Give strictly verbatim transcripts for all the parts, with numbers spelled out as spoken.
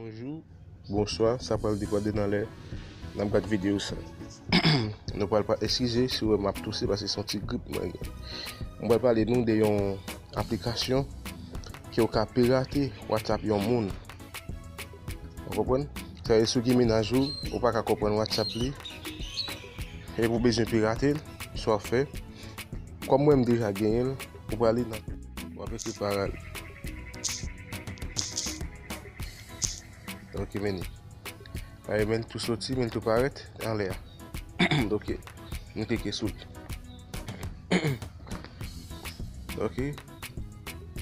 Bonjou, bonswa, sa pral depande nan lè n ap gad videyo sa. Nou pral pa eskize si w wè m ap touse paske se yon ti grip mwen gen. Mwen pral pale nou de yon aplikasyon ke w ka pirate WhatsApp yon moun. Ou konprann? Sa vle di si w gen mennaj ou, ou pa ka konprann WhatsApp li, epi w bezwen pirate l, sa w ap fè. Kòm mwen m deja genyen l, ou prale nan, w ap ekri parèy. Ok, men li. Ay, men tou soti, men tou parèt anlè a. Ok, nou klike sou li. Ok,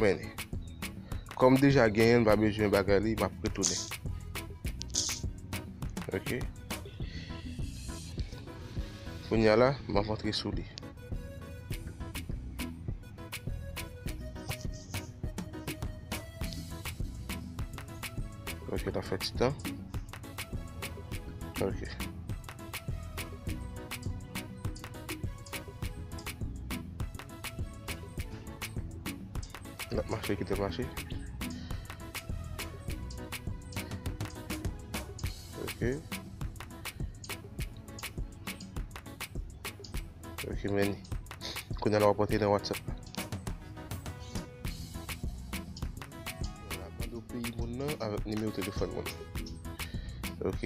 men li. Kòm deja genyen, m pa bezwen bagay li, m ap retounen. Ok. Kounye a la, m ap antre sou li. Ok, n ap fè ti tan. Ok. N ap mache, kite l mache. Ok. Ok, men li. Kounye a la w ap antre nan WhatsApp la. Vwala, mande w peyi moun nan avèk nimewo telefòn moun nan. Ok.